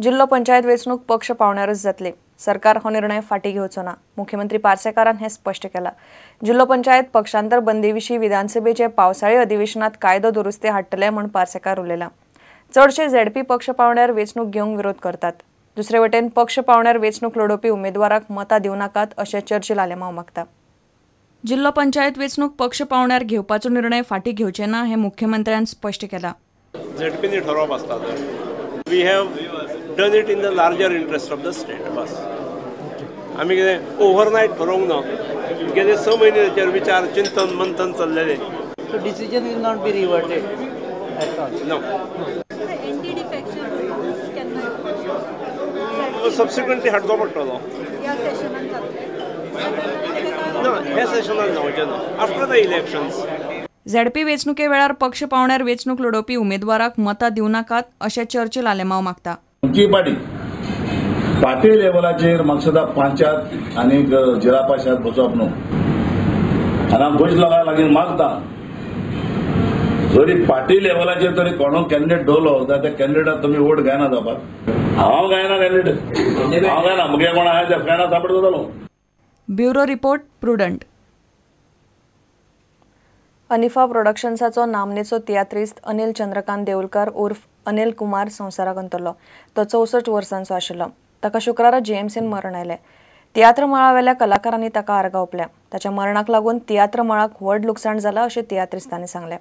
जिल्लो पंचायत वेंचणूक पक्ष पावण्यारच जातली. सरकार हो निर्णय फाटी घेवचो ना. मुख्यमंत्री पार्सेकारान हें स्पश्ट केलां. जिल्लो पंचायत पक्षांतर बंदी विशीं विधानसभेचे पावसाळी अधिवेशनात कायदो दुरुस्ती हाडटले म्हूण पार्सेकार उलयला. चडशे झेडपी पक्ष पावण्यार वेंचणूक घेवंक विरोध करतात. दुसरे वटेन पक्ष पावण्यार वेंचणूक लडोवपी उमेदवाराक मतां दिवं नाकात अशें चर्चिल आलेमांव मागता. जिल्लो पंचायत वेंचणूक पक्ष पावण्यार घेवपाचो निर्णय फाटी घेवचे ना हें मुख्यमंत्र्यान स्पश्ट केलां. झेडपींनी ठरोवप आसता. We have done it in the larger interest of the state. बस आमी कितें ओव्हरनायट ठरोवंक ना. गेले 6 म्हयने ताचेर विचार चिंतन मंथन चल्लेलें. So decision will not be reverted at all. No. Subsequently हाडचो पडटलो. ना, ह्या सेशनान जावचें ना. After the elections. ZP वेंचणुके वेळार पक्ष पावण्यार वेंचणूक लडोवपी उमेदवाराक मतां दिवं नाकात अशें चर्चिल आलेमांव मागता. आमची पार्टी पार्टी लेवलाचेर म्हापशें पंचायत आनी जिल्हा परिशद बसप न्हू. आनी हांव गोंयच्या लोकां लागीं मागता, जरी पार्टी लेवलाचेर तरी कोणो कॅन्डिडेट दवरलो जाल्यार त्या कॅन्डिडेटाक तुमी वोट घेयना जावपाक. हांव गायना कॅन्डिडेट, हांव गायना, मुगे कोण आहा त्या फ्रेंडा सापड जातलो. Bureau report, Prudent. Anifa प्रोडक्शन्साचो नामनेचो तियात्रिस्त अनिल चंद्रकांत देऊलकार उर्फ अनिल कुमार संवसाराक अंतरलो. तो 64 वर्सांचो आशिल्लो. ताका शुक्रारा जीएमसीन मरण आयलें. तियात्र मळावेल्या कलाकारांनी ताका आर्गां ओंपल्या. ताच्या मरणाक लागून तियात्र मळाक व्हड लुकसाण जालां अशें तियात्रिस्तांनी सांगलें.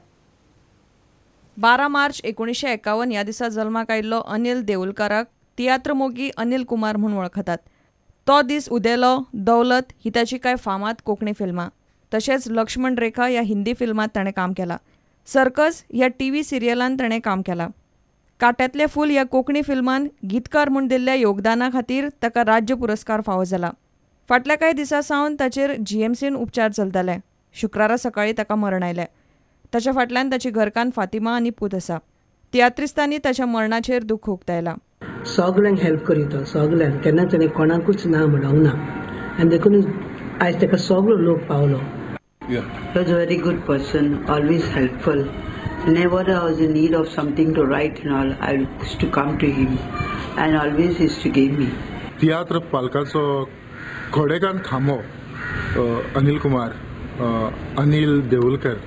12 मार्च 1951 ह्या दिसा जल्माक आयिल्लो अनिल देऊलकाराक तियात्र मोगी अनिल कुमार म्हूण वळखतात. तो दीस उदेलो, दौलत ही ताची कांय फामाद कोंकणी फिल्मां, तशेंच लक्ष्मण रेखा ह्या हिंदी फिल्मांत ताणें काम केलां. सर्कस ह्या टीव्ही सिरियलान ताणें काम केलां. काट्यांतलें फूल ह्या कोंकणी फिल्मान गीतकार म्हूण दिल्ल्या योगदाना खातीर ताका राज्य पुरस्कार फावो जाला. फाटल्या कांय दिसां सावन ताचेर जीएमसीन उपचार चलताले. शुक्रारा सकाळीं ताका मरण आयलें. ताच्या फाटल्यान ताची घरकान्न फातिमा आनी पूत आसा. तियात्रिस्तांनी ताच्या मरणाचेर दुख्ख उक्तायलां. सगळ्यांक हेल्प करीत, सगळ्यांक, केन्नाच ताणें कोणाकूच ना म्हणूंक ना. आनी देखून आयज ताका सगळो लोक पावलो. He was a very good person, always helpful. Whenever I was in need of something to write and all, I used to come to him and always used to give me. तियात्र पालकाचो खडेगान खांबो अनिल कुमार, अनिल देऊलकर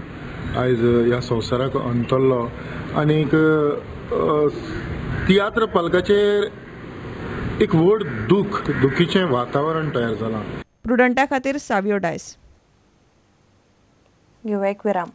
आयज ह्या संवसाराक अंतरलो. आनीक तियात्र पालकाचेर एक व्हड दुख, दुखीचें वातावरण तयार जालां. प्रुडंटा खातीर सावियो डायस. घेवया एक विराम.